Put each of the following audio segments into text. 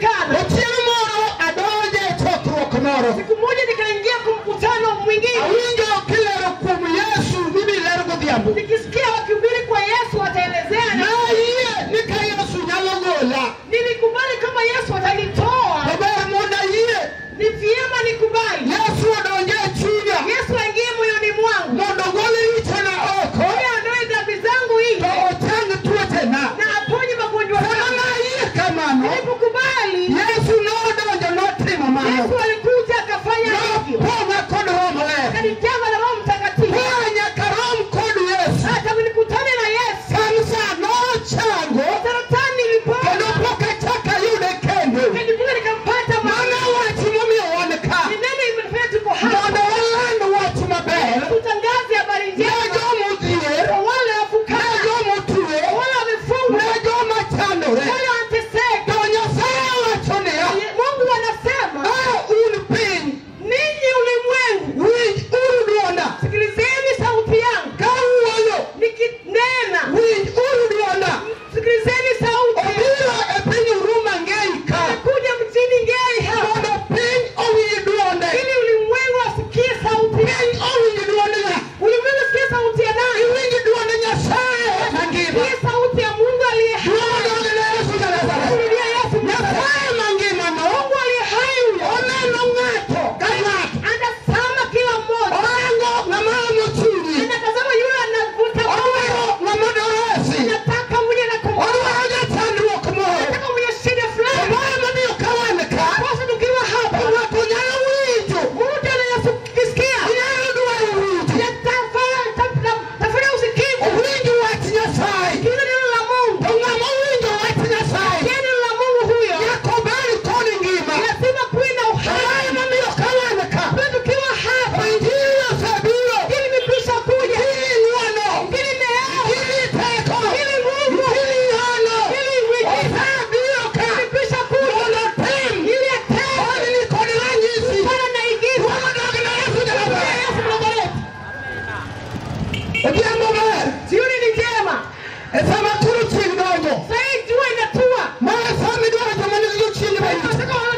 Haikujulikana. Otieno moro adonje e chokruok moro. Siku moja nikaingia kwa mkutano mwingine. Awinjo kilero kuom Yesu mibilero godhiambo. Nikisikia wakihubiri kwa Yesu wataelezea. Nayie ni ka Yesu nyalo gola. Nilikubali kama Yesu atanitoa. To ber mondo ayie. Ni vyema nikubali. Yesu odonje e chunya. Yesu aingie moyoni mwangu. Mondo ogol richona oko. Ili aondoe dhambi zangu To nje ochang tuochena. na aponye magonjwa Sama yangu. nayie kamano, Nilipokubali, Yesu nodonjo notimo mano. Yesu alikuja akafanya hivyo. Nopong'a kod Roho Maler. Akanijaza na Roho Mtakatifu. Koa nyaka rom kod Yesu. Hata nilikutana na Yesu. Kansa nochango. Saratani ilipona. Kendo pok achako ayude kendo. Nikajifunza nikampata Mano wach momiyo wan ka. Ni neno imefanya tuko hapa. Mondo waland wach maber. Tutangaze habari Ne njema jomodhier, kwa wale ne wafukara, jomotwe, kwa wale wamefungwa, ne joma chandore. wale wanateseka. To Nyasaye wacho niya, Mungu anasema, "A un piny, ninyi ulimwengu, winj uru dwonda. sikilizeni sauti yangu Ka awuoyo, nikinena, winj uru dwonda." sikilizeni sauti. Obiro e piny Huruma Ngei ka, Amekuja mjini Ngei hapa mondo piny owinj dwonde. ili ulimwengu asikie sauti. Piny owinj dwond ng'a? Ulimwengu asikie sauti ya nani? Iwinj dwond Nyasaye mangima. Sikie sauti ya Mungu aliye hai. Dwond ne Yesu ja-Nazareth. Rudia Yesu Nyasaye mangima no, Mungu aliye hai huyo oneno ng'ato ka ng'ato. anatazama kila mmoja, Orango ng'ama omo chunyi. anatazama yule anavuta moyo, Odwaro ng'ama doresi. anataka mwenye anakomboa, Odwaro jachandruok moro. anataka mwenye shida fulani. Moro momiyo ka wan ka, Sasa tukiwa to hapa, ng'ato nyalo winjo. mtu anayesikia Onyalo dwaro winjo. tafuta usikivu, Owinj wach Nyasaye. sikiliza neno la Mungu. To ng'ama owinjo wach Nyasaye Sikia neno la Mungu huyo, nyaka obed kod ngima. lazima kuwe na uhai. Mano momiyo ka wan ka, Kwa tukiwa hapa, to Injili osebiro. Injili imekwisha kuja, Injili ng'wono. Injili neema, Injili teko. Injili nguvu, Injili hono. Injili miujiza Osebiro ka imekwisha kuja mondo otim ili atende honni kod ranyisi. mfano na igizo. Duong' odog ne Yesu ja-Nazareth. Yesu Mnazareti. Odhiambo ber. Jioni ni njema. E sama koro chieng' donjo. Sasa hii jua inatua. Ma e sama idwaro joma nigi jochiende maricho. Nataka wale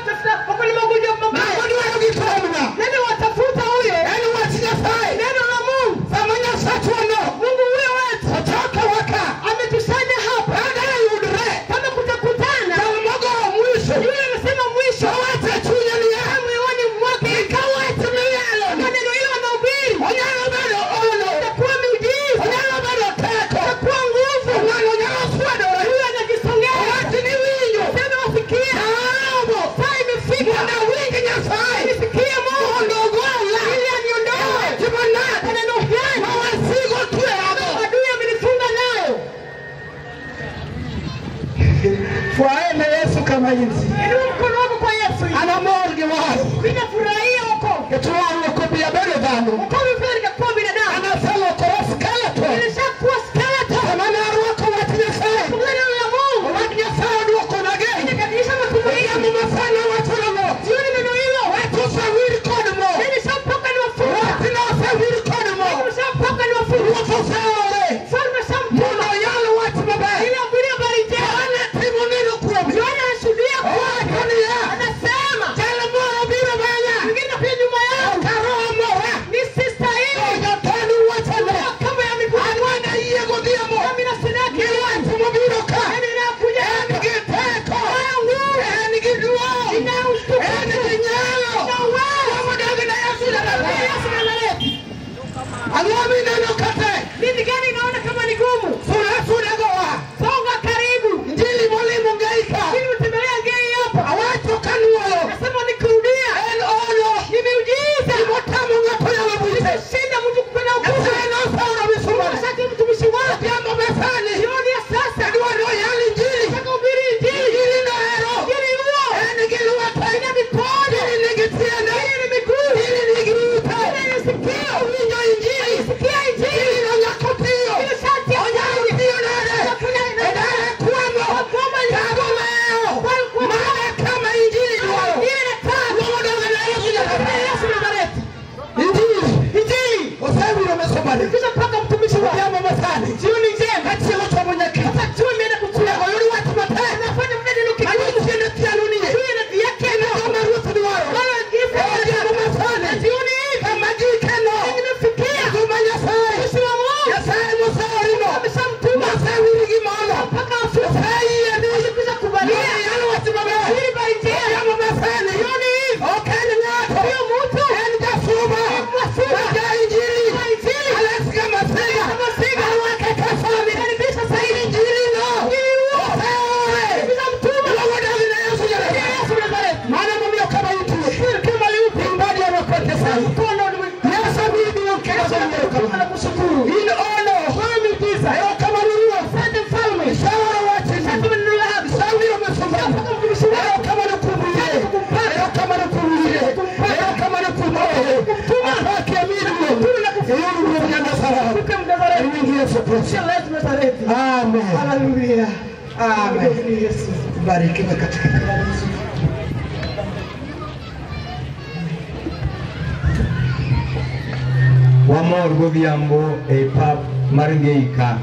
wako na magonjwa mabaya. Mago dwaro gi tomna. Nani watafuta huyo? En wach Nyasaye. Neno la Mungu. Sama Nyasachwa no Mungu huyo wetu ochokowa ka. ametusanya hapa. Kaka yudre. Kama kutakutana, Jal mogoyo mwisho. yule anasema mwisho Owacho e chunye niya. moyoni mwake Ka wach miyaloni. kama neno hilo wanahubiri Onyalo bedo ono. itakuwa miujiza, Onyalo bedo teko. itakuwa nguvu. Ng'ano nyalo fwedore. Huyo anajisongea, Owach ni winjo. sema wasikie, Aomo. saa imefika, Mondo awinj Nyasaye. nisikie Mungu Mondo ogola. ili aniondoe Wach manade. kwa neno gani Ma wasigo tweyago. adui amenifunga nayo. Fwaye ne Yesu kama inzi. Inua mkono wako kwa Yesu. An amor gi warruok. Mimi nafurahia wokovu. Nikech warruok omiyo abedo dhano. Wokovu pia nikakuwa An binadamu. aselokora skeleton. Nilishakuwa skeleton. Sama ne arwako wach Nyasaye. Kumbe neno la Mungu Wach Nyasaye oduokona geno. nikadirisha matumaini. Odhiambo masani awacho nang'o? Jioni neno hilo Wach osewir kod mo. nilishapaka ni mafuta. Wach nosewir kod mo. Nilishapaka ni mafuta. Ruoth oseore. Mfalme shamtuma Mondo oyal wach maber. ili ahubiri habari njema. Yohana timo neno kuome. Yohana anashuhudia Owacho niya. anasema Jal moro biro bang'a. mwingine pia nyuma yangu Ok aromo. ni sistahili. Amen. Barikiwe katika. Wamor godhiambo e pap mar Ngei ka.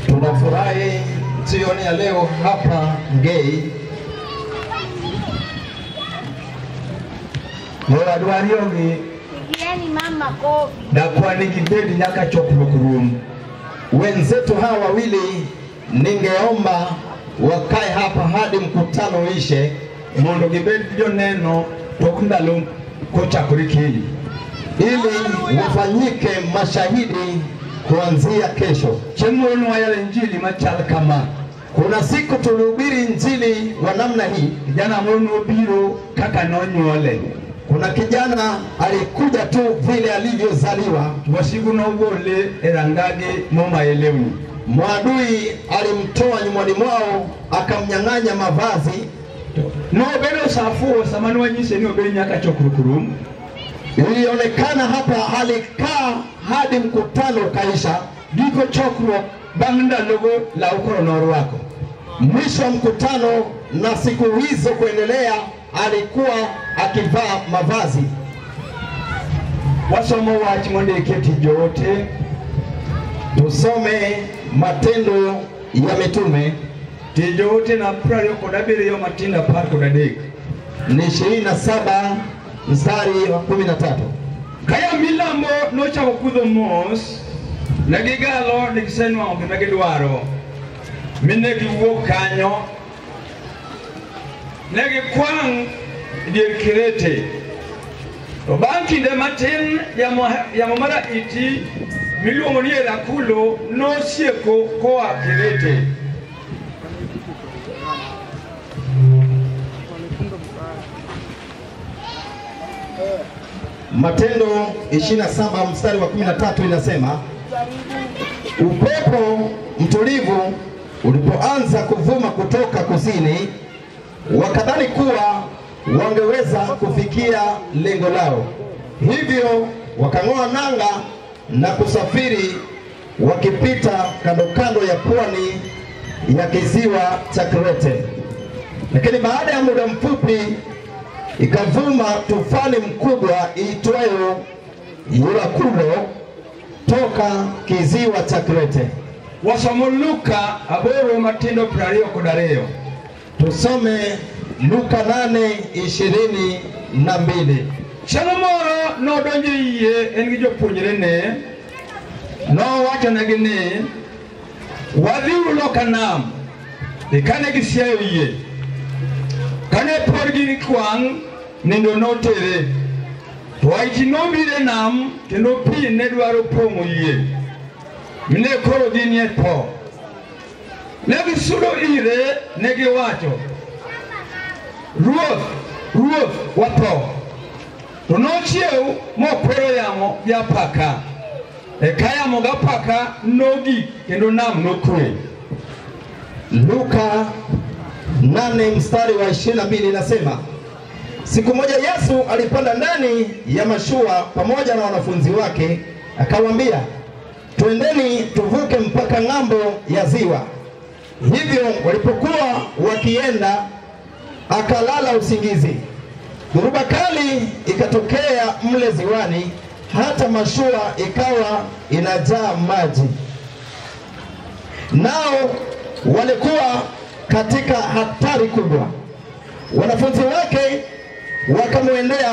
Tunafurahi jioni ya leo hapa Ngei. Jowadwa ariyogi Pigieni mama kofi. dakwa ni gibed nyaka chokruok rum. Wenzetu hawa wawili ningeomba wakae hapa hadi mkutano uishe, mondo gibed joneno tok ndalo kochakore kiny, ili wafanyike mashahidi kuanzia kesho. Chieng' moro nwayalo injili machal kama. Kuna siku tulihubiri injili wa namna hii. Kijana moro nobiro kaka nonyuole. Kuna kijana alikuja tu vile alivyozaliwa. Wasigu nogole e rangagi momaye lewni. Mwadui alimtoa nyumbani mwao akamnyang'anya mavazi. Nobedo safuo sama nwanyise ni obed nyaka chokruok rum. Ilionekana hapa alikaa hadi mkutano ukaisha. Giko chokruok bang' ndalogo law koro norwako. Mwisho wa mkutano na siku hizo kuendelea, alikuwa akivaa mavazi. Wasomo wach mondiki e Tich Joote. Tusome Matendo ya Mitume. Tich Joote na 27 matindo 13. Ni 27 mstari wa 13. Kaya milambo nochako kudho mos, ne gigalo ni gisenwang'o gima gidwaro, mi ne giwuok kanyo, ne gikwang' e dier Krete. To bang' kinde matin, yamo mar ahiti miluongo ni Erakulo nosieko koa Krete. Matendo 27 mstari wa 13 inasema, upepo mtulivu ulipoanza kuvuma kutoka kusini, wakadhani kuwa wangeweza kufikia lengo lao. Hivyo wakang'oa nanga na kusafiri wakipita kando kando ya pwani ya kisiwa cha Krete. Lakini baada ya muda mfupi ikavuma tufani mkubwa iitwayo Eurakulo toka kisiwa cha Krete. Wasomo Luka 8 matindo 22. Tusome Luka 8:22. Chieng' moro nodonjo e yie en gi jopuonjrene, nowachonegi ni wadhiuru loka nam. E kane gisiayo yie, kane pod gikwang', nindo notere. To ahiti nobiro e nam kendo pi ne dwaro pong'o yie, mi ne koro ginie tho. Ne gisudo ire, ne giwacho, Ruoth, Ruoth, watho. To nochiew mokwero yamo gi apaka. Eka yamo gi apaka nogik kendo nam nokwe. Luka 8 mstari wa 22 inasema, siku moja Yesu alipanda ndani ya mashua pamoja na wanafunzi wake, akawaambia, twendeni tuvuke mpaka ng'ambo ya ziwa. Hivyo walipokuwa wakienda, akalala usingizi. Dhoruba kali ikatokea mle ziwani, hata mashua ikawa inajaa maji. Nao walikuwa katika hatari kubwa. Wanafunzi wake wakamwendea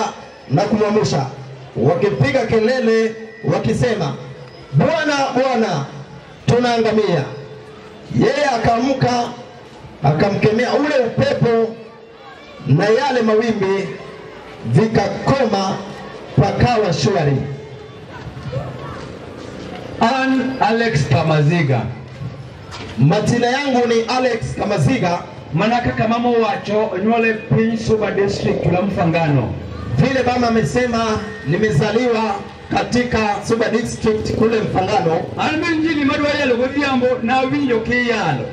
na kumwamsha, wakipiga kelele wakisema, Bwana, Bwana, tunaangamia. Yeye akaamka akamkemea ule upepo na yale mawimbi, vikakoma, pakawa shwari. An Alex Kamaziga. Majina yangu ni Alex Kamaziga. Mana kaka mama owacho, onyuol e piny Suba District, Mfangano. Vile mama amesema, nimezaliwa katika Suba District kule Mfangano. An be injili madwa yalo godhiambo nawinjo kiyalo.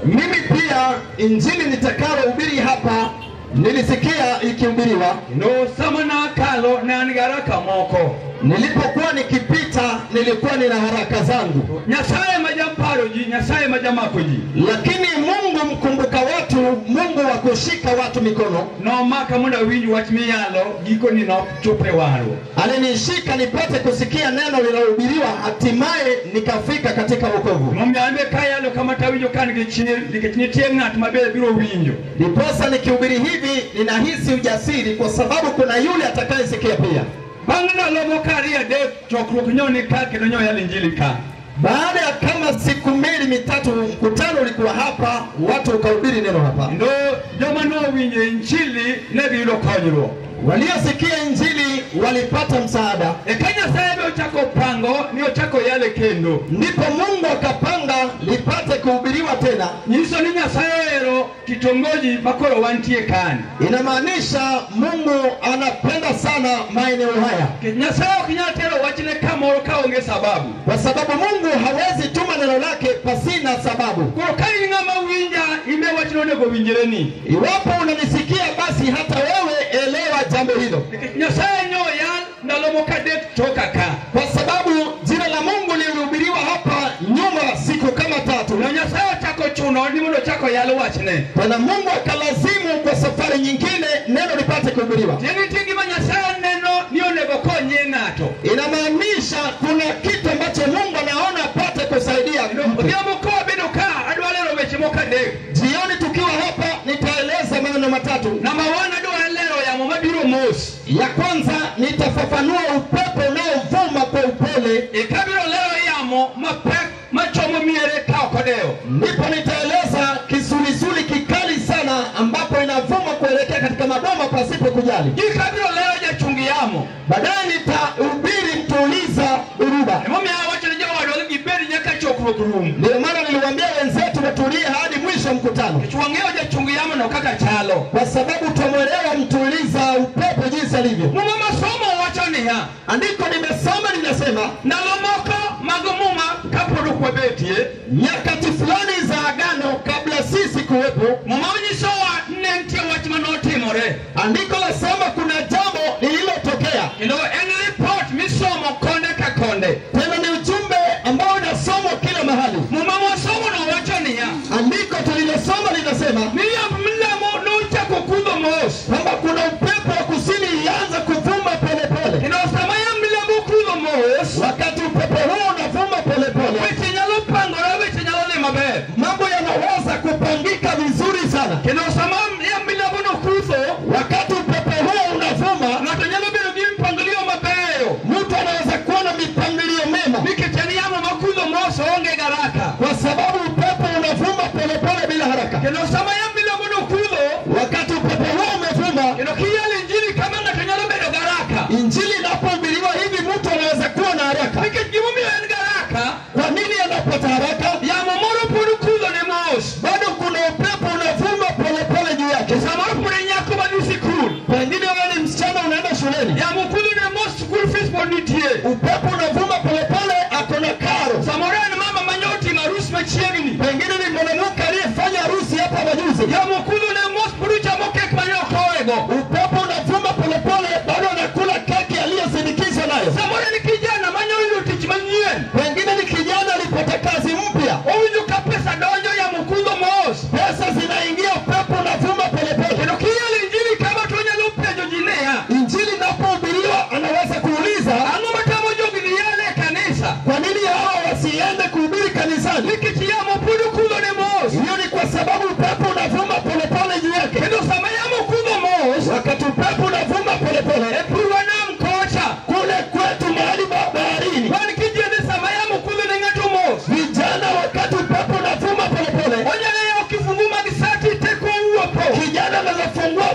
Mimi pia injili nitakayohubiri hapa nilisikia ikihubiriwa. No sama nakalo ne an gi haraka moko. Nilipokuwa nikipita nilikuwa nina haraka zangu. Nyasaye ma paro ji, Nyasaye ma jamako ji. Lakini Mungu mkumbuka watu, Mungu wa kushika watu mikono, Nomaka mondo awinj wach miyalo, gikoni nochopo e warruok. Alinishika nipate kusikia neno linalohubiriwa, hatimaye nikafika katika wokovu. Momiyo an be kayalo kama tawinjo ka an gi chir nikech nitie ng'at maber biro winjo. Ndiposa nikihubiri hivi ninahisi ujasiri, kwa sababu kuna yule atakayesikia pia. Bang' ndalo moko ariyo adek chokruok nyo ni ka kendo nyo yalo injili ka. Baada ya kama siku mbili mitatu, mkutano ulikuwa hapa, watu ukahubiri neno hapa. Kendo joma nowinjo injili ne giyudo konyruok. Waliosikia injili walipata msaada. Eka Nyasaye be ochako pango ni ochako yale kendo. Ndipo Mungu akapanga lipate kuhubiriwa tena. Nyiso ni Nyasaye ohero kitongoji makoro wantie kani. Inamaanisha Mungu anapenda sana maeneo haya, Nyasaye ok nyal tero wachne kamoro kaonge sababu. kwa sababu Mungu hawezi tuma neno lake pasina sababu. Koro ka in ng'ama winja imbe wachno onego winjreni. Iwapo unanisikia, basi hata wewe elewa jambo hilo, Nikech Nyasaye nyo yal ndalo moko adek toka ka. kwa sababu jina la Mungu lilihubiriwa hapa nyuma siku kama tatu, No Nyasaye ochako chuno ni mondo ochako yal wachne. tena Mungu akalazimu kwa safari nyingine neno lipate kuhubiriwa. Tiende nitie gima Nyasaye neno ni onego konyie ng'ato. Inamaanisha kuna kitu ambacho Mungu anaona apate kusaidia mtu. Odhiambo ka wabedo ka adwa lero weche moko adek. Jioni tukiwa hapa nitaeleza maneno matatu. Namba one adwa lero yamo mabiro mos. Ya kwanza nitafafanua upepo unaovuma kwa upole, Eka abiro lero yamo mapek machomo miere ka ok odewo. ndipo nitaeleza kisulisuli kikali sana ambapo inavuma kuelekea katika maboma pasipo kujali. Gika abiro lero jachung yamo. Baadaye nitahubiri mtuliza dhoruba. Emomiyo awacho ne jowadwa ni gibed nyaka chokruok rum. Ndio maana niliwaambia wenzetu watulie hadi mwisho wa mkutano, Nikech wang'eyo jachung yamo no kaka chalo. kwa sababu twamwelewa mtuliza upepo jinsi alivyo. Muma masomo wacho niya, Andiko nimesoma linasema ndalo moko mag muma kapod ok wabetie, nyakati fulani za agano kabla sisi kuwepo, muma nyisowa ne nitie wach manotimore. andiko lasema kuna jambo lililotokea. Kendo en ripot misomo konde ka konde. Tena ni ujumbe ambao unasomwa kila mahali. Muma mwasomo no wacho niya, Andiko tulilosoma linasema ni yamb milambo nochako kudho mos. kwamba kuna upepo wa kusini ilianza kuvuma polepole. Kendo sama yamb milambo kudho mos, Wakati upepo huo unavuma polepole, weche nyalo pangore, weche nyalo dhi maber. mambo yanaweza kupangika vizuri sana. Kendo sama yamb milambo no kudho, Wakati upepo huo unavuma, ng'ato nyalo bedo gi mpangilio mabeyo. mtu anaweza kuwa na mipangilio mema, Nikech en yamo makudho mos oonge garaka. kwa sababu upepo unavuma polepole bila haraka. Kendo sama yamb milambo no kudho, Wakati upepo huo umevuma, kendo kiyalo injili kama ng'ato nyalo bedo garaka. injili inapohubiriwa hivi, mtu anaweza kuwa na haraka. Nikech gimomiyo en garaka, Kwa nini anapata haraka? yamo moro pod kudho ne mos. Bado kuna upepo unavuma polepole juu yake. Samoro pod en nyako madhi sikul. Pengine wewe ni msichana unaenda shuleni, Yamo kudho ne mos, school fees pod nitie. upepo unavuma polepole, ako na karo. Samoro en mama manyotimo arus machiegni. Pengine ni mwanamke aliyefanya harusi hapa majuzi, Yamo kudho ne mos, pod ochamo kek mane okowego. upepo unavuma polepole, bado anakula keki aliyosindikizwa nayo. Samoro en kijana manyoyudo tich manyien. Pengine ni kijana alipata kazi mpya, Owinjo ka pesa donjo, yamo kudho mos. pesa zinaingia, upepo unavuma polepole. Kendo kiyalo injili kama to onyalo penjo ji niya, Injili inapohubiriwa anaweza kuuliza, ang'o matamo jogi dhi yale e kanisa? kwa nini hawa wasiende kuhubiri kanisani? Nikech yamo pod kudho ne mos. Hiyo ni kwa sababu upepo unavuma polepole juu yake. Kendo sama yamo kudho mos, Wakati upepo unavuma polepole e purwa nam kocha, kule kwetu mahali baharini, wan kijende sama yamo kudho ne ng'ato mos. vijana, wakati upepo unavuma polepole, Onyalo yawo kifungu mag sati te kowuotho. kijana anaweza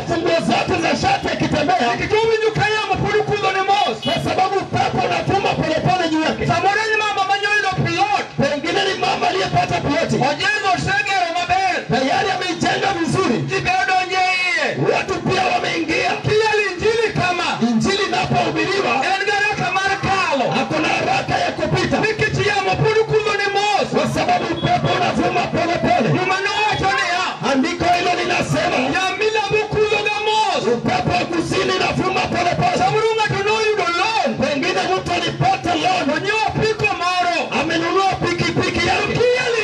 funguo zote za shati akitembea, Nikech owinjo ka yamo pod kudho ne mos. kwa sababu upepo unavuma polepole juu yake. Samoro en mama manyoyudo plot, Pengine ni mama aliyepata ploti ojengo osegero maber, tayari ameijenga vizuri, ji be odonjo e iye. watu pia wameingia. Kiyalo injili kama, Injili inapohubiriwa en garaka mar kalo. hakuna haraka ya kupita, Nikech yamo pod kudho ne mos. kwa sababu upepo unavuma polepole. Muma nowacho niya, Andiko hilo linasema yamb milambo kudho ga mos. upepo wa kusini unavuma polepole. Samoro ng'ato noyudo loan, Pengine mtu alipata loan, onyiewo apiko moro, amenunua pikipiki yake. Kiyalo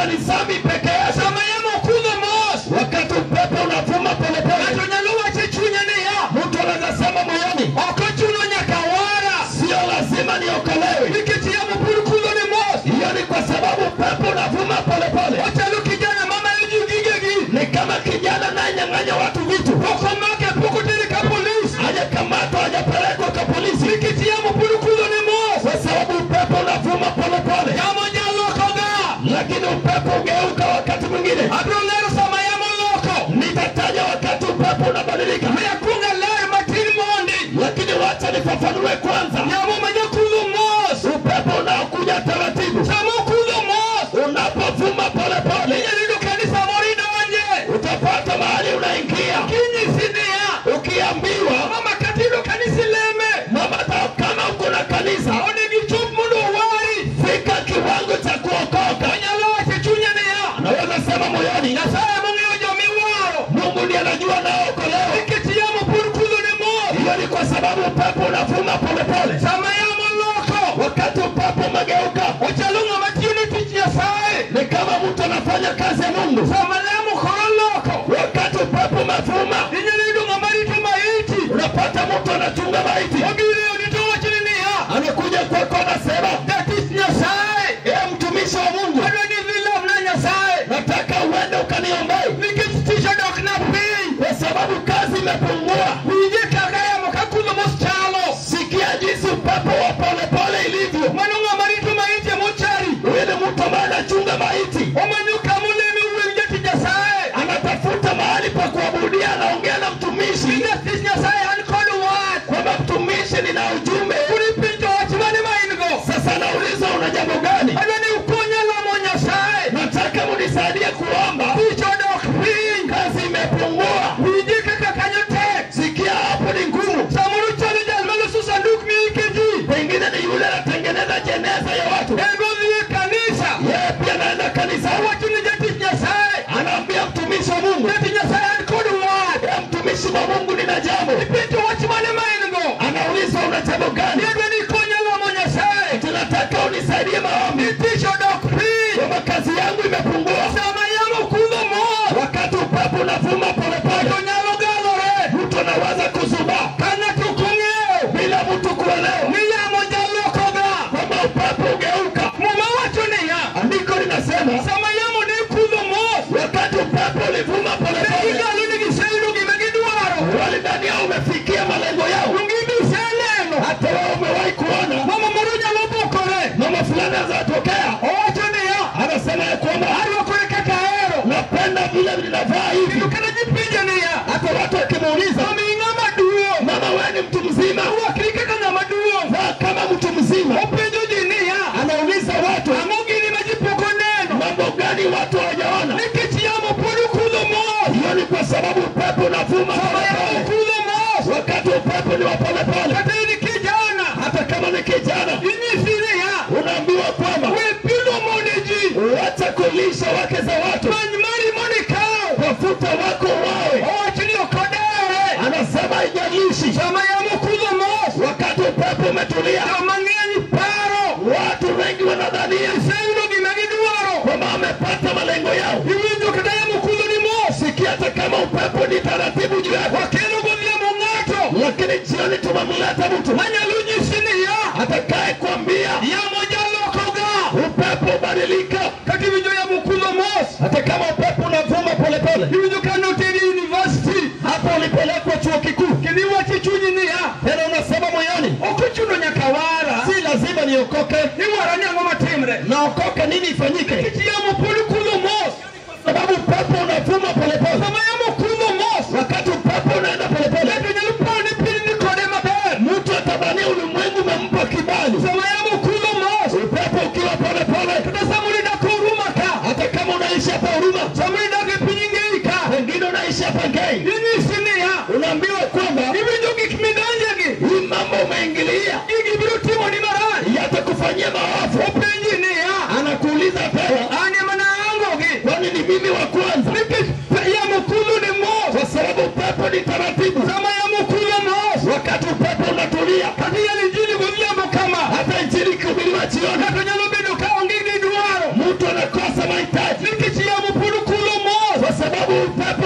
kanisani peke yake. Sama yamo kudho mos. Wakati upepo unavuma polepole, Ng'ato nyalo wacho e chunye niya, mtu anaweza sema moyoni, ok ochuno nyaka wara. sio lazima niokolewe. Nikech yamo pod kudho ne mos. Hiyo ni kwa sababu upepo unavuma polepole. Ochalo kijana mamayo ji gigegi. Ni kama kijana anayenyang'anya watu vitu, Pok omake, pok otere ka polis. hajakamatwa, hajapelekwa kwa polisi, Nikech yamo pod kudho ne mos. kwa sababu upepo unavuma polepole. Yamo nyalokoga. Lakini upepo ugeuka wakati mwingine. Abiro lero sama yamo loko. Nitataja wakati upepo unabadilika, We akwong aler matin mondi. lakini wacha nifafanue kwanza. Yamo manyakudho mos. Upepo unaokuja taratibu, Sama okudho mos. unapovuma polepole, Inyalo yudo kanisa moro idonje. utapata mahali unaingia. Kinyisi niya, Ukiambiwa mama kata iyudo kanisa ileme. mama, kama uko na kanisa, Onego ichop mondo owari. fika kiwango cha kuokoka. Onyalo wacho e chunye niya, Naweza sema moyoni, Nyasaye mong'eyo jomiwaro. Mungu ndiye anajua naokolewa. Nikech yamo pod kudho ne mos. Hiyo ni kwa sababu upepo unavuma polepole. Sama yamo loko, Wakati upepo umegeuka, ochalo ng'ama tiyo ne tich Nyasaye. ni kama mtu anafanya kazi ya Mungu. Sama yamo koro loko, Wakati upepo umevuma, inyalo yudo ng'ama rito maiti. unapata mtu anachunga maiti, Obiro e odi to owachoni niya, anakuja kwako anasema, jatich Nyasaye, ee mtumishi wa Mungu, adwa ni idhi ilamna Nyasaye. nataka uende ukaniombee Nikech tich odokna piny. kwa sababu kazi imepungua. Winje kaka yamo ka kudho mos chalo. Sikia jinsi upepo wa polepole ilivyo. Mano ng'ama rito maiti e mochari. Huyu ni mtu ambaye anachunga maiti, Omanyo kama oleme wuon jatich Nyasaye. anatafuta mahali pa kuabudia, anaongea na mtumishi Jatich Nyasaye an kod wach. kwamba mtumishi, nina ujumbe. Koro ipenjo wach mane ma in go? Sasa nauliza una jambo gani? Adwa ni ukonya lamo Nyasaye. Nataka munisaidie kuomba, Tich odok piny. kazi imepungua. Winje kaka kanyo tek. Sikia, hapo ni ngumu. Samoro chalo jal maloso sanduk miike ji. Pengine ni yule anatengeneza jeneza ya watu, En be odhi e kanisa. yeye pia anaenda kanisani, Owacho ni jatich Nyasaye. anaambia mtumishi wa Mungu, Jatich Nyasaye an kod wach. "Ee mtumishi wa Mungu, nina jambo. Ipenjo wach mane ma in go? Anauliza una jambo gani? Adwa ni ikonya lamo Nyasaye. Tunataka unisaidie maombi, Tich odok piny. kwamba kazi yangu imepungua. Sama yamo kudho mos. Wakati upepo unavuma polepole, Ng'ato nyalo galore. mtu anaweza kuzubaa Ka ng'ato ok ong'eyo bila mtu kuelewa ni yamo jalokoga. kwamba upepo ugeuka. Muma wacho niya, Andiko linasema sama yamo ne kudho mos, wakati upepo ulivuma ne polepole, gigalo ni giseyudo gima gidwaro. walidhania umefikia malengo yao. Donge iseneno? Hata wewe umewahi kuona Mama moro nyalo bukore. mama fulani anatokea, Owacho niya, anasema ya kwamba arwakore kaka ahero. napenda vile ninavaa hivi. Kendo kata ji penjo niya, Hata watu wakimuuliza, mama in ng'ama duong', mama, wewe ni mtu mzima, rwakri kaka ng'ama duong'. vaa kama mtu mzima. Openjo ji niya, Anauliza watu, ang'o gini ma ji pok oneno? mambo gani watu hawajaona? Nikech yamo pod okudho mos. Hiyo ni kwa sababu upepo unavuma Sama yamo polepole. kudho mos, Wakati upepo ni wa polepole, kata in kijana, hata kama ni kijana, inyisi niya, unaambiwa kwamba we pidho mon e ji. wacha kulisha wake za watu, Many mari mondo ikaw. tafuta wako wawe. Owacho ni ok odewre. Anasema haijalishi, Sama yamo kudho mos, wakati upepo umetulia, joma ng'eny paro watu wengi wanadhania giseyudo gima gidwaro. kwamba wamepata malengo yao. Iwinjo kata yamo kudho ni mos, Sikia, hata kama upepo ni taratibu juu yako, wakelo godhiambo ng'ato lakini jioni tumemleta mtu manyalo nyisi niya, atakaye kuambia yamo jalokoga. upepo ubadilika. Kata iwinjo yamo kudho mos, Hata kama upepo unavuma polepole, iwinjo ka noteri e university hapo ulipelekwa chuo kikuu, kendo iwacho e chunyi niya, tena unasema moyoni, ok ochuno nyaka wara, si lazima niokoke. iwara ni ang'o matimre? Naokoka nini ifanyike? Nikech yamo pod kudho mos, Sababu upepo unavuma polepole. sama yamo kudho mos, Wakati upepo unaenda polepole, ng'ato nyalo paro ni piny ni kode maber. mtu atadhania ulimwengu umempa kibali. Sama yamo kudho mos, Upepo ukiwa polepole, kata samoro idak Huruma ka, hata kama unaishi hapa Huruma, samoro idak e piny Ngei ka, pengine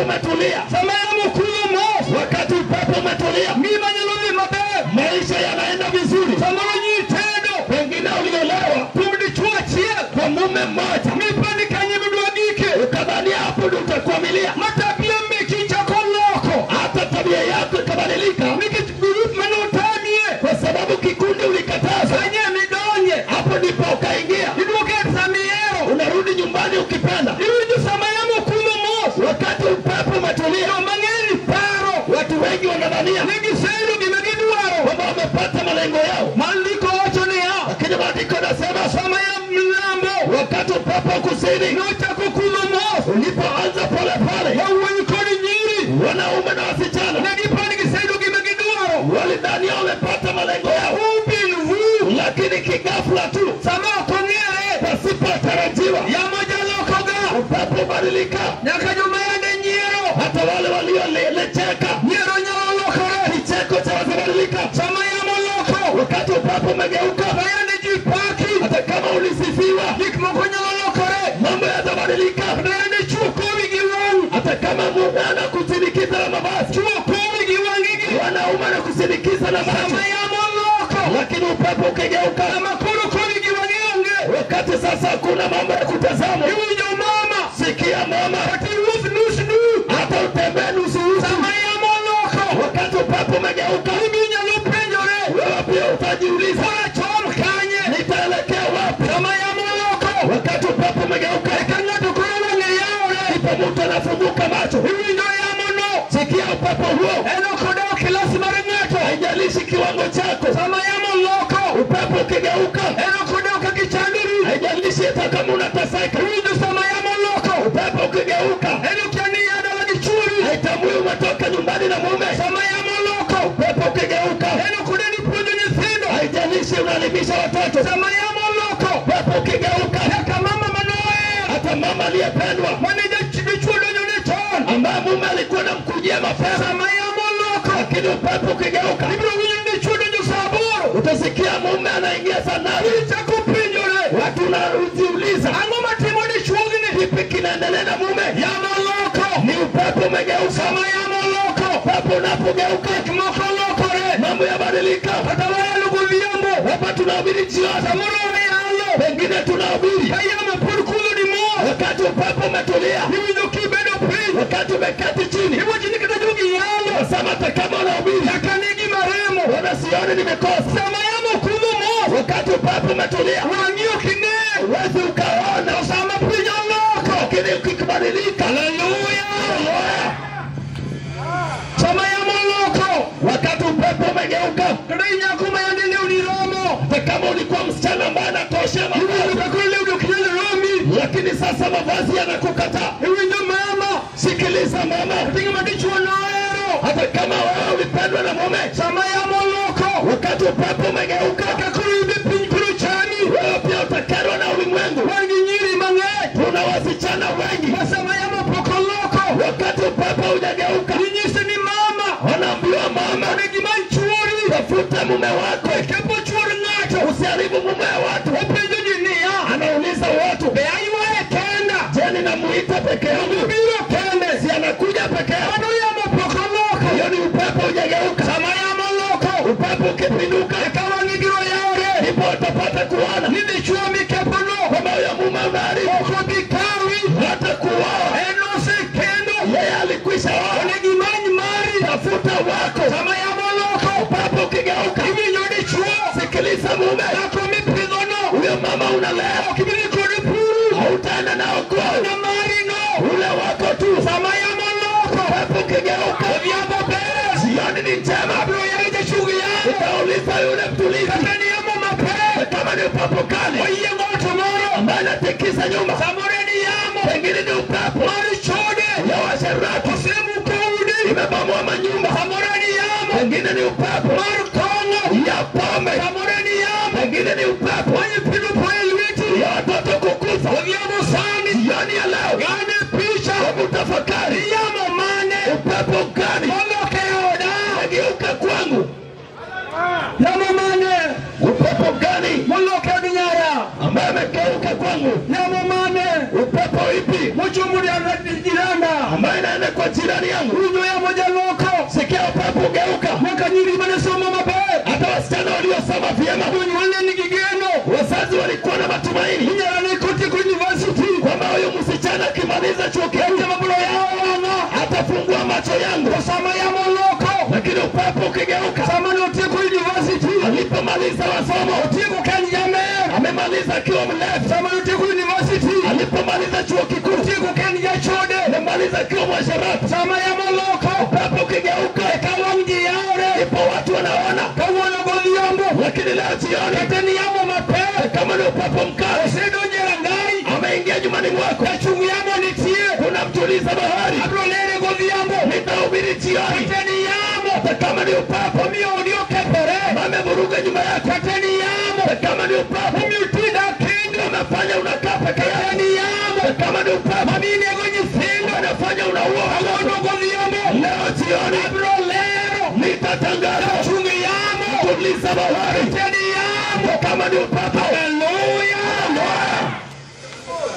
umetulia, Sama yamo kudho mos, wakati upepo umetulia, ngima nyalo dhi maber. maisha yanaenda vizuri. Samoro nyi tedo, Pengine uliolewa kuom dichuo achiel, kwa mume mmoja, mipani kanye midwa gike, ukadhania hapo ndio utakwamilia, ma tabia meki chako loko, hata tabia yako ikabadilika, nikech grup mane otamie, kwa sababu kikundi ulikataza. kanye midonje, Hapo ndipo ukaingia, iduoke sama ihero, unarudi nyumbani ukipenda. iwinjo sama yamo kudho mos, Wakati upepo umetulia, joma ng'eny paro watu wengi wanadhania ni giseyudo gima gidwaro. kwamba wamepata malengo yao, Maandiko wacho niya, lakini maandiko yanasema sama ya mlambo wakati upepo wa kusini nochako kudho mos, ulipoanza polepole, yawuoyi kod nyiri wanaume na wasichana ne giparo ni giseyudo gima gidwaro. walidhania wamepata malengo yao, Ubin vu lakini kighafla tu, sama ok ong'ere, pasipotarajiwa, yamo jalokoga upepo ubadilika. nyaka joma yande nyiero, Hata wale waliolecheka, nyiero nyalo lokore kicheko cha watabadilika. sama yamo loko. Wakati upepo umegeuka, Sama yande ji paki, hata kama ulisifiwa, gik moko nyalo lokore. mambo yatabadilika. Kata yande chuo kowi gi wang', Hata kama mume anakusindikiza na mavazi, chuo kowi gi wang'igi, wanaume anakusindikiza na sama macho, yamo loko, lakini upepo ukigeuka, sama koro kowi gi wang'e onge, wakati sasa hakuna mambo ya kutazama. iwinjo mama, Sikia mama, kata iwuoth nus duk, hata utembee nusu uchi, sama yamo loko, wakati upepo umegeuka, gimi nyalo penjore, wewe pia utajiuliza, koro achom kanye, nitaelekea wapi? sama yamo loko, Wakati upepo umegeuka, eka ng'ato koro wang'e yawore, ndipo mtu anafunguka macho. iwinjo yamo no, Sikia upepo huo, en ok odewo kilas mar ng'ato, haijalishi kiwango chako. sama yamo loko, Upepo ukigeuka, en ok odewo kaka ichandori, haijalishi hata kama unateseka. iwinjo sama yamo loko, Upepo ukigeuka, en okia ni ia dala gi chuori, haitambui umetoka nyumbani na mume. sama yamo loko, Upepo ukigeuka, en ok odew ni puonjo nyithindo, haijalishi unalimisha watoto. sama yamo loko, Upepo ukigeuka, nyaka mama manohero, hata mama aliyependwa mane dichuo donjone chon, ambaye mume alikuwa anamkujia mapema, sama yamo loko, lakini upepo ukigeuka, ibiro winjo ni dichuo donjo sa 8, utasikia mume anaingia saa 8. ichako penjore, Watu unajiuliza, ang'o matimo dichuogni, kipi kinaendelea na mume? yamo loko, Ni upepo umegeuka. sama yamo loko, Upepo unapogeuka, gik moko lokore, mambo yabadilika. kata wayalo godhiambo, Hapa tunahubiri jioni, samoro wayalo, pengine tunahubiri ka yamo pod kudho di mor, wakati upepo umetulia, iwinjo kibedo piny, wakati umeketi chini, iwacho ni kata jogi yalo, nasema hata kama unahubiri, nyaka ne gima remo, wana sioni nimekosa. sama yamo kudho mos, Wakati upepo umetulia, wang'i ok ine, huwezi ukaona, to sama piny oloko, lakini ukibadilika, haleluya, haleluya. sama yamo oloko, Wakati upepo umegeuka, kata inyako ma yande lewni romo, hata kama ulikuwa msichana ambaye anatoshea iwinjo mavazi, ka koro lewni ok nyal romi, lakini sasa mavazi yanakukataa. iwinjo mama, Sikiliza mama, kata ng'ama dichuo nohero, hata kama wewe ulipendwa na mume, sama yamo oloko, wakati upepo umegeuka, ka koro in be piny koro chami, wewe pia utakerwa na ulimwengu. wan gi nyiri mang'eny, Tuna wasichana wengi, ma sama yamo pok oloko, wakati upepo hujageuka, inyise ni mama, wanaambiwa mama, onego imany chuori, tafuta mume wako, kepo chuor ng'ato, usiharibu mume wa watu. openjo ji niya, Anauliza watu, be aywaye kenda, je, ninamuita peke yangu? biro kende, Si anakuja peke yake? mano yamo pok oloko, Hiyo ni upepo hujageuka. sama yamo oloko, Upepo ukipinduka, eka wang'i biro yawore, ndipo utapata kuona ni dichuo mikepono kwamba huyo mume unaharibu, ok obi kawi, hata kuoa. en osekendo, Yeye alikwisha oa, onego imany mari, tafuta wako. sama yamo oloko, Upepo ukigeuka, iwinjo dichuo, sikiliza mume, dhako mipidhono, huyo mama unalea, ok ibi dhi kode puru, hautaenda nao kwao, na mari no, ule wako tu. sama yamo oloko, Upepo ukigeuka, odhiambo ber, jioni ni njema, abiro yalo jachug yamo, utauliza yule mtulizi, kata ni yamo mapek, kama ni upepo kali oyiengo ot moro, ambaye anatikisa nyumba, samoro en yamo pengine ni upepo mar chode, ya uasherati osemuko udi, imebomoa manyumba, samoro en yamo pengine ni upepo mar kong'o, ya pombe, samoro en yamo pengine ni upepo ma nyithindo tho e lweti, ya watoto kukufa. odhiambo sani, Jioni ya leo, gane picha, hebu tafakari, yamo mane upepo gani molok e oda, umegeuka kwangu? yamo mane Upepo gani molok e od nyara, ambaye amegeuka kwangu? yamo mane Upepo ipi mochomo jiranda, Ambayo inaenda kwa jirani yangu. Winjo yamo jaloko. Sikia upepo ugeuka. Nyaka nyiri mane somo maber. Hata wasichana waliosoma vyema. Jonyuol ne nigi geno. Wazazi walikuwa na matumaini Inyalo ne kotieko university. kwamba huyu msichana akimaliza chuo kikuu Kata mabiro yawo wang'a. atafungua macho yangu, To sama yamo oloko. lakini upepo ukigeuka, Sama notieko university. alipomaliza masomo Otieko ka en jamer. amemaliza akiwa mlevi, Sama notieko university. alipomaliza chuo kikuu Otieko ka en jachode. amemaliza akiwa mwasherati. Sama yamo oloko. Upepo ukigeuka, Eka wang' ji yawre. ndipo watu wanaona, Kawuono godhiambo. lakini leo jioni Kata ni yamo mapek. kama ni upepo mkali Osedonjo e rangai. ameingia nyumbani mwako, Jachung' yamo nitie. kuna mtuliza bahari. Abiro lere godhiambo. Nitahubiri jioni, Kata ni yamo. hata kama ni upepo Omiyo odi okethore. amevuruga nyumba yako, Kata ni yamo. hata kama ni upepo Omiyo tida kendo. amefanya unakaa peke Kata yako, ni yamo. hata kama ni upepo Maminego nyithindo. anafanya unaua. Kawuono godhiambo. Leo jioni Abiro lero. nitatangaza Jachung' yamo. tuliza bahari, Kata ni yamo. hata kama ni upepo. Haleluya.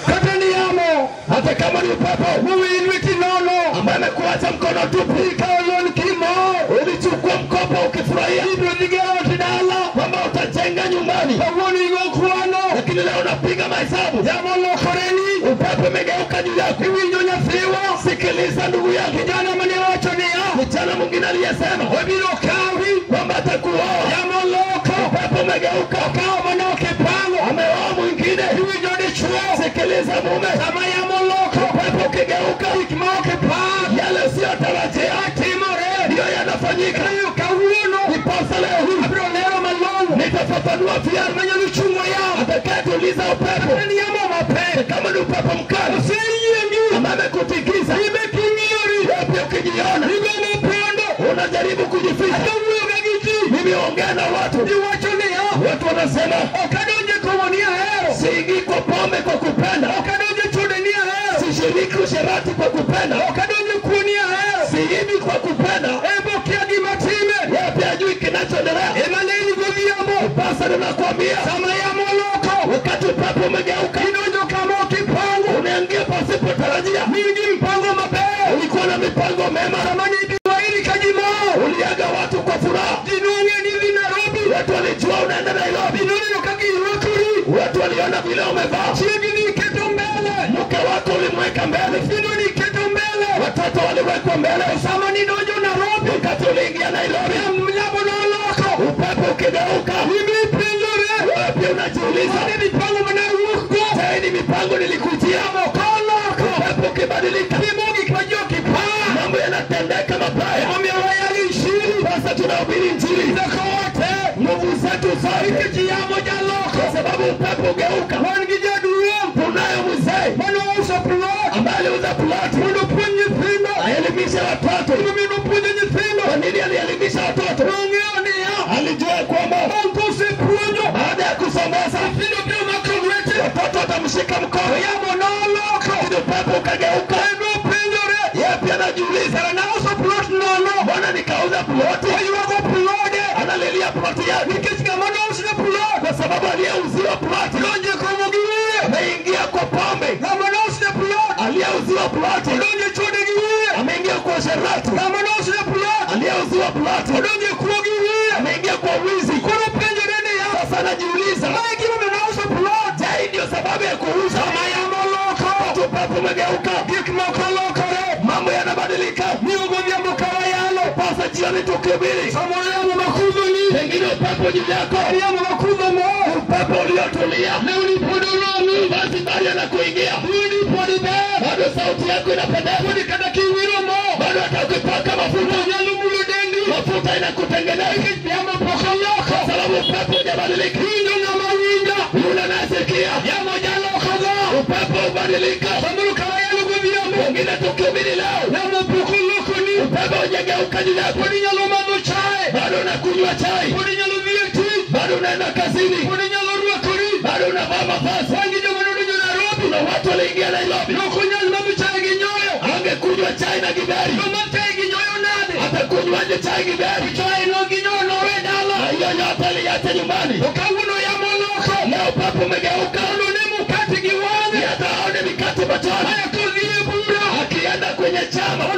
Kata ni yamo. Hata kama ni upepo Moweyi lweti nono. ambaye amekuacha mkono tupu, Ikawo lon kimor. ulichukua mkopo ukifurahia Ibiro dhi gero ot dala. kwamba utajenga nyumbani, Kawuono igo kwano. lakini leo unapiga mahesabu, Yamo olokoreni. upepo umegeuka juu yako. Iwinjo nyathiwa. Sikiliza ndugu yangu, Kijana mane wacho niya. kijana mwingine aliyesema Obiro kawi. kwamba atakuoa, Yamo oloko. upepo umegeuka, Okawo mana ok ipango. ameoa mwingine. Iwinjo dichuo. Sikiliza mume, Sama yamo oloko. upepo ukigeuka, Gik ma ok ipar. yale usiyotarajia Timore. ndiyo yanafanyika. Omiyo kawuono. Ndiposa leo hii Abiro lero malong'o. nitafafanua vyema Manyalo chung'o yamo. atakayetuliza upepo, En yamo mapek. kama ni upepo mkali Oseyiengi. ambaye amekutikisa Ibe king'iyori. wewe pia ukijiona Igomo pondo. unajaribu kujificha. Ata wuoyo ga gi ji. Mimi ongea na watu, Ji wacho niya. watu wanasema Ok adonje komo ni ahero. siingii kwa pombe kwa kupenda, Ok adonje chode ni ahero. sishiriki usherati kwa kupenda, Ok adonje kuo ni ahero. siibi kwa kupenda. Ebo kia gima time. Yeye pia hajui kinachoendelea. Ema leni godhiambo. Sasa ninakwambia, Sama yamo oloko. wakati upepo umegeuka, Idonjo kama ok ipango. unaingia pasipotarajia. In gi mpango maber. Ulikuwa na mipango mema, Sama ni idhi wairi ka ji mor. uliaga watu kwa furaha, Ji nong'e ni idhi Nairobi. watu walijua unaenda Nairobi, Ji noneno kaka irwakori. watu waliona vile umevaa, Chiegi ni iketo mbele. mke wako ulimweka mbele, Nyithindo ni iketo mbele. watoto waliwekwa mbele. Sama nidonjo Nairobi. Wakati uliingia Nairobi, Yamo noloko. upepo ukigeuka, Imepenjore. wewe pia unajiuliza, Mane mipango mane awuokgo. je, ni mipango nilikujia? Koloko. Upepo ukibadilika, Timo gik ma ji ok ipar. mambo yanatendeka mabaya. Omiyo wayalo injili. Sasa tunahubiri Injili, Teko wate. nguvu zetu zote, Nikech yamo jaloko. kwa sababu upepo ugeuka. Wan gi jaduong' Tunayo mzee mane ouso plot ambaye aliuza ploti mondo opuonj nyithindo. aelimishe watoto. Gimomiyo nopuonjo nyithindo. Kwa nini alielimisha watoto? Nong'eyo niya. Alijua kwamba Bang' kosepuonjo. baada ya kusomesha Nyithindo biro mako lwete. watoto watamshika mkono. Yamo noloko. Lakini upepo ukageuka, Kendo openjore. yeye pia anajiuliza, Kara nauso plot nono. mbona nikauza ploti? Oywago plode. Analilia ploti yake Nikech ng'ama nousne plot. kwa sababu aliyeuziwa ploti Donje komo gi wiye. ameingia kwa pombe, Ng'ama nousne plot. aliyeuziwa ploti Odonje chode gi wiye. ameingia kwa usherati, Ng'ama nousne plot. aliyeuziwa ploti Odonje kuo gi wiye. ameingia kwa wizi. Koro openjore niya. Sasa anajiuliza, Mae gimomiyo nauso plot. je, hii ndio sababu ya kuuza? Sama yamo oloko. Upepo umegeuka, Gik moko lokore. mambo yanabadilika. Miyo godhiambo ka wayalo. Sasa jioni tukihubiri, Samoro yamo makudhoni. pengine upepo juu yako, Yamo makudho mor. upepo uliotulia, Lewni pod oromi. basi bado yanakuingia, Lewni pod ber. bado sauti yako inapendeza, Pod kata kiwiro mo. bado hata ukipaka mafuta, Onyalo mulo dendi. mafuta inakutengeneza, Nikech yamo pok oloko. sababu upepo hujabadilika. Winjo ng'ama winja. Yule anayesikia Yamo jalokogo. upepo hubadilika. Samoro ka wayalo godhiambo. Pengine tukihubiri leo, Yamo pok olokoni. upepo hujageuka juu yako, Pod inyalo madho chae. bado unakunywa chai, Pod inyalo dhi e tich. bado unaenda kazini, Pod inyalo rwakori. bado unavaa mavazi. Wan gi joma nodonjo Nairobi. Kuna watu waliingia Nairobi, Nok onyal madho chae gi nyoyo. angekunywa chai na githeri, Nomadh chae gi nyoyo nade? atakunywaje chai githeri? Chae no gi nyoyo nowe dala. Na hiyo yote aliacha nyumbani. To kawuono yamo oloko. Leo upepo umegeuka, Mondo ne mukate gi wang'e. hata aone mikate machoni, Aya kodhi e bura. akienda kwenye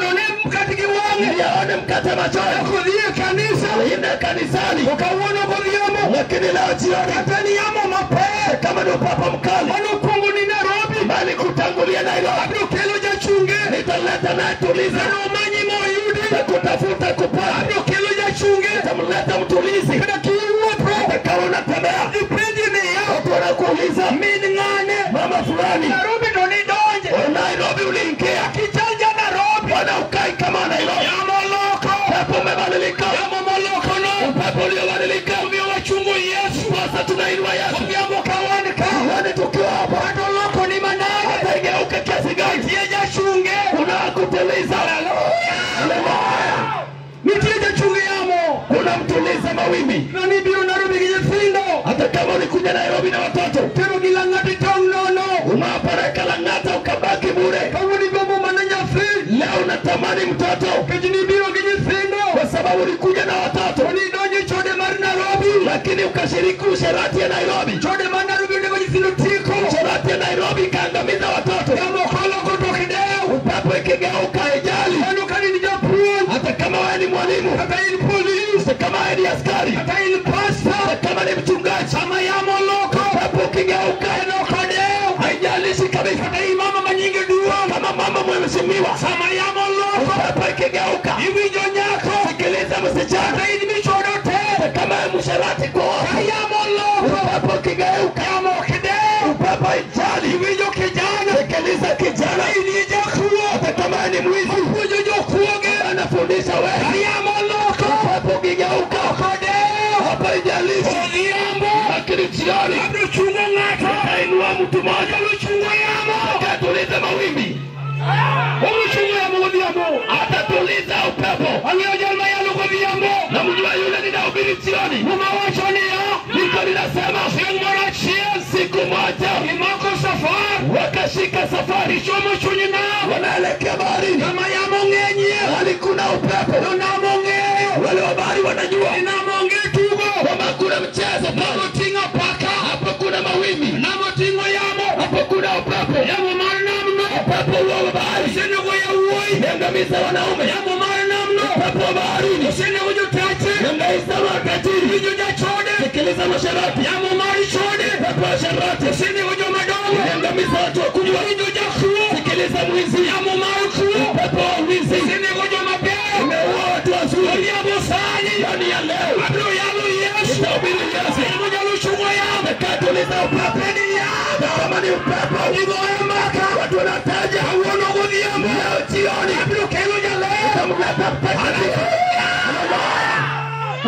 Mondo ne mkate gi wang'e. Ili aone mkate machoni. Kodhi e kanisa. Alienda kanisani. To kawuono godhiambo. Lakini leo jioni, Kata ni yamo mapek. kama ni upepo mkali Mano kuongo ni Nairobi. bali kutangulia Nairobi, Abiro kelo jachunge. nitaleta naye tuliza, Enomanyi moyudi. nitakutafuta kupata, Abiro kelo jachunge. nitamleta mtulizi. Kata kiwuotho. Hata kama unatembea, Ipenji niya. watu wanakuuliza Min ng'ane. mama fulani, Nairobi to nidonje. wa Nairobi uliingia, Kichanja Nairobi. bwana ukai kama Nairobi. Yamo loko. Upepo umebadilika, Yamo moloko no. upepo uliobadilika. Omiyo wachungo Yesu. Sasa tunainua Yesu, Odhiambo ka wan ka. tuone tukiwa hapa, Kata oloko ni manade. hata igeuke kiasi gani, Nitie jachunge. kuna kutuliza. Haleluya! Nitie jachunge yamo. Kuna mtuliza mawimbi. Na nibiro Nairobi gi nyithindo. Hata kama ulikuja Nairobi na watoto, Tero gi lang'ati tong' nono. umewapeleka Lang'ata ukabaki bure. Kawuono igombo mana nyathi. Leo unatamani mtoto Nikech nibiro gi nyithindo. kwa sababu ulikuja na watoto, To nidonjo e chode mar Nairobi. lakini ukashiriki usherati ya Nairobi. Chode mar Nairobi onego nyithindo tieko. Usherati ya Nairobi ikaangamiza watoto. Yamo koloko to ok dew. Upepo ikigeuka haijali, Mano ka in japuonj. hata kama wewe ni mwalimu, Kata in polis. hata kama wewe ni askari, Kata in pasta. hata kama ni mchungaji, Sama yamo loko. upepo ukigeuka En ok odew. haijalishi kabisa. Kata in mama ma nyinge duong'. Kama mama mheshimiwa, Sama yamo loko. upepo ikigeuka, Iwinjo nyako. sikiliza msichana, Kata in michodo te. hata kama wewe msherati kwa Ka watu, yamo loko. upepo ukigeuka, Yamo ok dew. upepo haijali. Iwinjo kijana. Sikiliza kijana, In jakuo. hata kama wewe ni mwizi, Puonjo jokuoge. anafundisha wewe. Ka yamo loko. Upepo ukigeuka, Ok odew. hapa haijalishi, Odhiambo. lakini jioni Abiro chungo ng'ato. tainua mtu mmoja Abiro chungo yamo. atatuliza mawimbi, Abiro chungo yamo godhiambo. atatuliza upepo. Ang'eyo jal mayalo godhiambo. Namjua yule ninahubiri jioni, Muma wacho niya. niko ninasema Chieng' moro achiel. siku moja Imako safar. wakashika safari, Ichomo chuny nam. wanaelekea baharini, Kama yamo ng'enyie. hali kuna upepo. To nam ong'eyo. Wale wa bahari wanajua Ni nam onge tugo. kwamba kuna mchezo Nam pale, oting'o apaka. hapo kuna mawimbi, Nam oting'o yamo. hapo kuna upepo. Yamo mar namno. Upepo huo wa bahari Osenego yawuoyi. niangamiza wanaume, Yamo mar namno. upepo wa baharini Osenego jotache. niangamiza matajiri. Winjo jachode. Sikiliza masharati, Yamo mar chode. upepo wa sharati Osenego jomadongo. niangamiza watu wakubwa. Winjo jakuo. Sikiliza mwizi, Yamo mar kuo. upepo wa wizi Osenego jomabeyo. umeua watu wazuri. Odhiambo sani. Jioni ya leo Abiro yalo Yesu. nitahubiri Yesu, En monyalo chungo yamo. atakayeutuliza upepo. Ni yamo. Kama ni upepo, Igoyo mbaka. watu wanataja Kawuono godhiambo. leo jioni Abiro kelo jaler. nitamleta mtakatifu,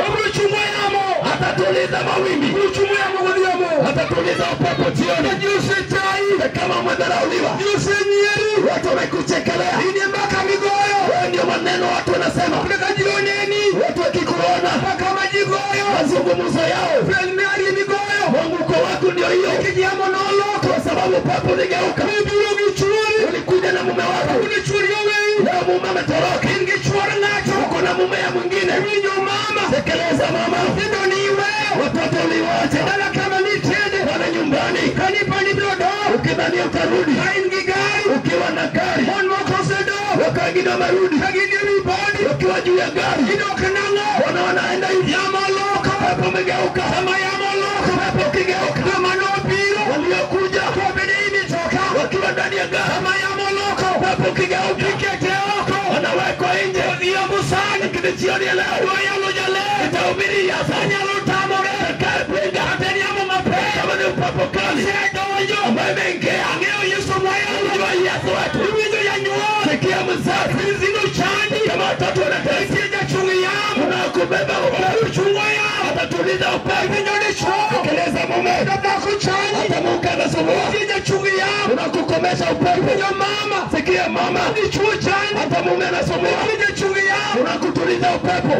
Abiro chungo yamo. atatuliza mawimbi, Abiro chungo yamo godhiambo. atatuliza upepo jioni. Ji osechai. Kama umedharauliwa, Ji osenyieri. watu wamekuchekelea, In e mbaka migoyo. wewe ndio maneno watu wanasema, Kata ji oneni. watu wakikuona, Mbaka ma ji goyo. mazungumzo yao, Preliminary migoyo. mwanguko wako ndio hiyo, Nikech yamo noloko. kwa sababu upepo uligeuka. Ibiro gi chuori. Ulikuja na mume wako, Une chuori oweyi. leo mume ametoroka, In gi chuor ng'ato. uko na mume ya mwingine. Iwinjo mama. Tekeleza mama, Nyithindo ni iweyo. watoto uliwacha Dala kama nitiende. pale nyumbani, Kanipa ni biro dok. ukidhania utarudi Ka in gi gari. ukiwa na gari, Mon moko osedok. wako wengine wamerudi Ka gin e wi bodi. wakiwa juu ya gari, Gidok nang'o? wana wanaenda hivi, Yamo loko. upepo umegeuka, Sama yamo loko. upepo ukigeuka, Joma nobiro. waliokuja To bede i mitoka. wakiwa ndani ya gari, Sama yamo loko. upepo ukigeuka, Ikete oko. wanawekwa nje. Odhiambo sani. Lakini jioni ya leo Dwa yalo jaler. nitahubiri Yesu Anyalo tamore. atakayepinga, Kata en yamo mapek. kama ni upepo kali Osedonjo. ambayo imeingia. Ang'eyo Yesu mwayalo. Jua Yesu wetu, Iwinjo janyuol. sikia mzazi, Nyithindo chandi. kama watoto wanateseka, Nitie jachung yamo. unakubeba upepo, Ochungo yamo. atatuliza upepo. Iwinjo dichuo. Tekeleza mume, Dhako chandi. hata Mungu anasumbua, Nitie jachung yamo. unakukomesha upepo. Iwinjo mama. Sikia mama, Dichuo chandi. hata mume anasumbua, Nitie jachung yamo. unakutuliza upepo.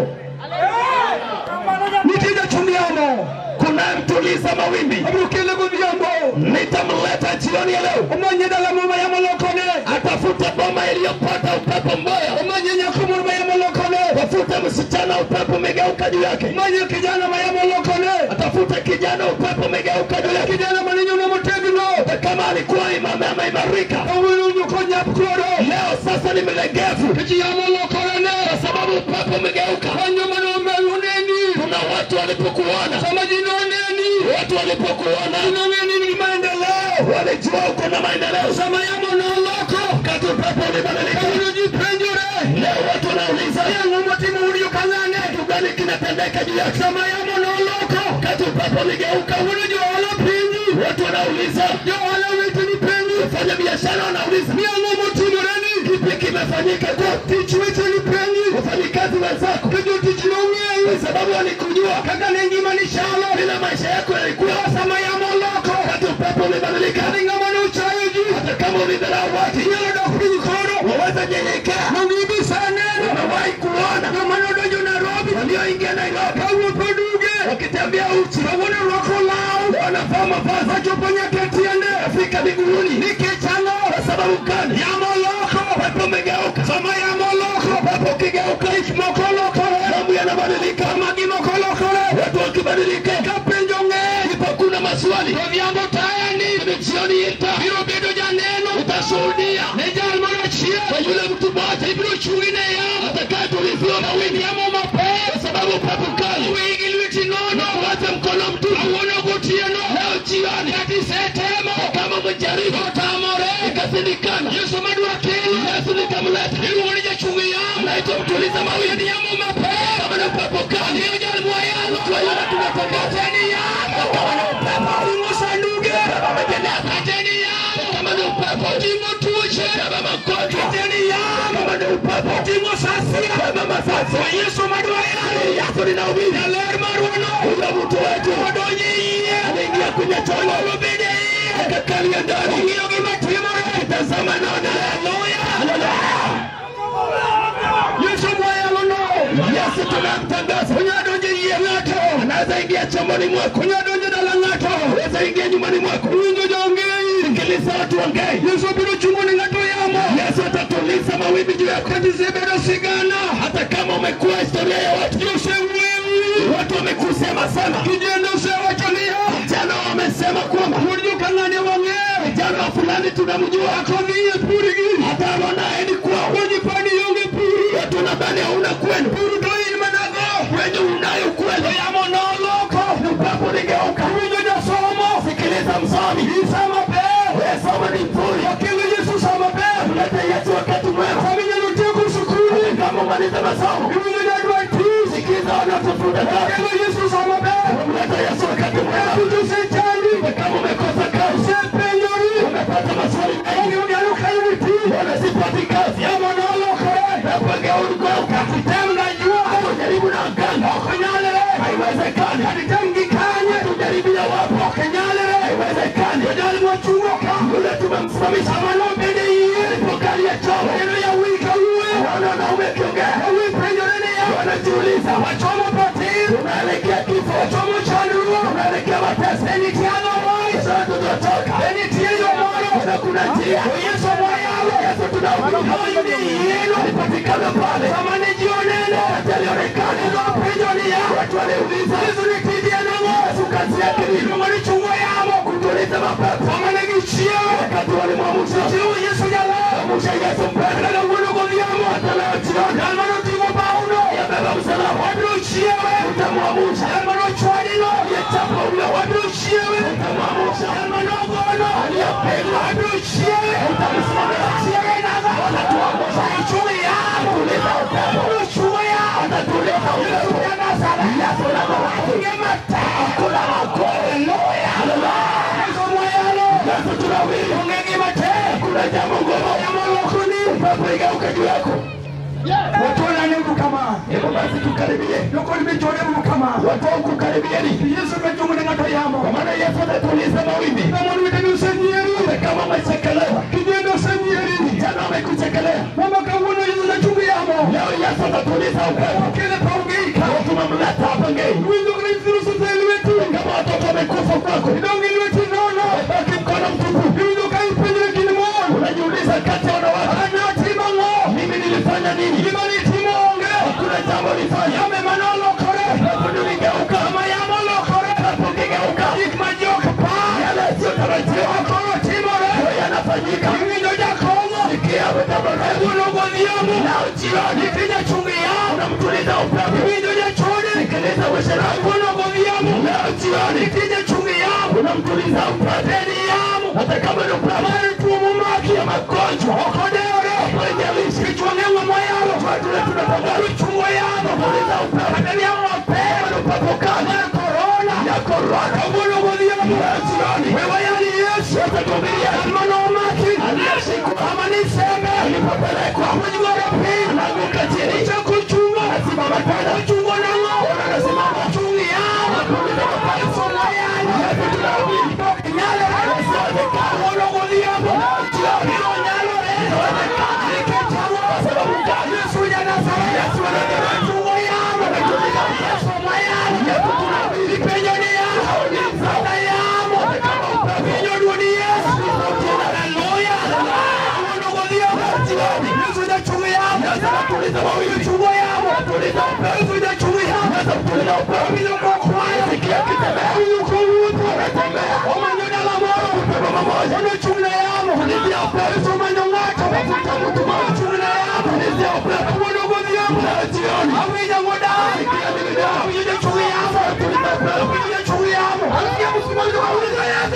Nitie jachung yamo. Kuna mtuliza mawimbi, Abiro kele godhiambo. nitamleta jioni ya leo, Omanye dala mama yamo lokone. atafute boma iliyopata upepo mbaya, Omanye nyako moro ma yamo lokone. tafute msichana upepo umegeuka juu yake, Omanye kijana ma yamo lokone. atafute kijana upepo umegeuka juu yake. Kijana mane nyono motegno. Hata kama alikuwa imame ameimarika, Kawuono nyoko nyap koro. leo sasa ni mlegevu, kwa sababu upepo umegeuka. Kuna watu walipokuona, watu walipokuona walijua uko na maendeleo. Wakati upepo ulibadilika, leo watu wanauliza kitu gani kinatendeka juu yako. Wakati upepo uligeuka, watu wanauliza, wafanya biashara wanauliza kipi kimefanyika kwako, wafanyikazi wenzako, kwa sababu walikujua bila maisha yako yalikuwa. Wakati upepo ulibadilika, hata kama ulidharau watu, waweza nyenyekea. Wamewahi kuona walioingia Nairobi wakitembea uchi, wanavaa mavazi yafika miguuni. Kwa sababu gani? Upepo umegeuka. Upepo ukigeuka, mambo yanabadilika. Watu wakibadilika, ndipo kuna maswali. Jioni utashuhudia kwa yule mtu mmoja atakayetuliziwa mawimbi, kwa sababu upepo mkali na kuacha mkono mtupu. Leo jioni kama umejaribu ikashindikana, Yesu nikamleta, anaitwa mtuliza mawimbi. Kama ni upepo kali, tunaona tunatangaza kama ni upepo kama ni upepo kama magonjwa, kama ni upepo kama masasi. Yesu ninahubiri, huyo mtu wetu aliingia kwenye chombo akakalia ndani, akitazama naona. Yesu tunamtangaza, anaweza ingia chomboni mwako, anaweza ingia nyumbani mwako. Sikiliza watu ongei. Yesu atatuliza mawimbi juu yako, hata kama umekuwa historia ya watu. Watu wamekusema sana, vijana wamesema kwamba vijana wa fulani tunamjua, hata wanaendi kwao. Watu wanadhani hauna kwenu, kwenye unayo kweli. Upepo uligeuka. Sikiliza msomi, wewe soma ni mzuri, mlete Yesu wakati mwema. Kama umaliza masomo, sikiza wanaotafuta kazi, mlete Yesu wakati mwema. Kama umekosa kazi, umepata maswali mengi, wanasipati kazi, jaribu na mganga, haiwezekani. Tujaribia wapo, haiwezekani. Yule tumemsimamisha alipokalia chombo, wana wanaume akiongea, wanajiuliza tunaelekea kifo, tunaelekea mateso, sasa tunatoka na kuna njia. Yesu tunahubiri, alipatikana pale, alionekana. Watu waliuliza Yesu kazi yake nini? Kutuliza mapepo. Wakati walimwamsha Yesu mbele, hata leo jioni yabeba msalaba, utamwamsha aliyechapa huyo, utamwamsha aliyepigwa, utamsimamisha. Wanatuamsha, tuliza upepo, atatuliza upepo. Yesu hakuna Yesu tunahubiri, kuna jambo ngumu, upepo igeuke juu yako. Hebu basi tukaribie, watu huku karibieni, kwa maana Yesu atatuliza mawimbi. Hata kama umechekelewa, vijana wamekuchekelea, leo Yesu atatuliza upepo. Tumemleta hapa Ngei. Kama watoto wamekufa kwako, baki mkono mtupu. Unajiuliza kati ya wanawake, mimi nilifanya nini? Hakuna jambo nilifanya. Upepo uligeuka, upepo ukigeuka, yale yasiyotarajiwa yanafanyika. Sikia, Leo jioni nikija chungu yao unamtuliza upepo. Nikija chuni sikiliza weshera kono godhiambo. Leo jioni nikija chungu yao unamtuliza upepo. Yamo hata kama ni upepo tumu maki ya magonjwa okodero haijalishi kichwa moyao tunatangaza chungu yao unamtuliza upepo. Hata yao upepo upepo kali ya corona ya corona kono godhiambo. Leo jioni wewe yani Yesu atakuhubiria maneno maki aliyeshikwa kama niseme alipopelekwa kwenye pili anaanguka chini cha kuchunga anasimama tena kuchunga na ng'o anasimama chungi yao anapuliza mapafu mayani yetu tunahubiri nyalo inawezekana unagodhiambo jioni nyalo inawezekana nikechagua kwa sababu gani Yesu ya Nazareti Yesu anataka chunga yao anatumika Yesu mayani yetu tunahubiri penyo ni yao ni sana yao kama upepo dunia haleluya unagodhiambo jioni Yesu ya chunga yao anatuliza mawimbi chunga yao anatuliza upepo ya chunga yao anatuliza upepo yuko kwaya sikia kitembea yuko wupo anatembea omanyoda la moro upepo mmoja ono chunga yao tulizia upepo manyongato mafuta mtu mmoja chunga yao tulizia upepo unagodhiambo jioni awija ngoda sikia mimi awija chunga yao anatuliza upepo ya chunga yao alikia msimamo wa uliza Yesu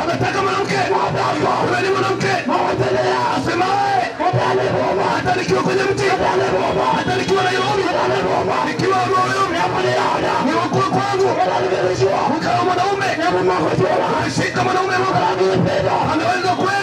Anataka mwanamke. Wewe ni mwanamke. Asemaye hata nikiwa kwenye mti, hata nikiwa Nairobi, nikiwa Nairobi, ni wakuu kwangu. Ukawa mwanaume, shika mwanaume, ameweza kweli.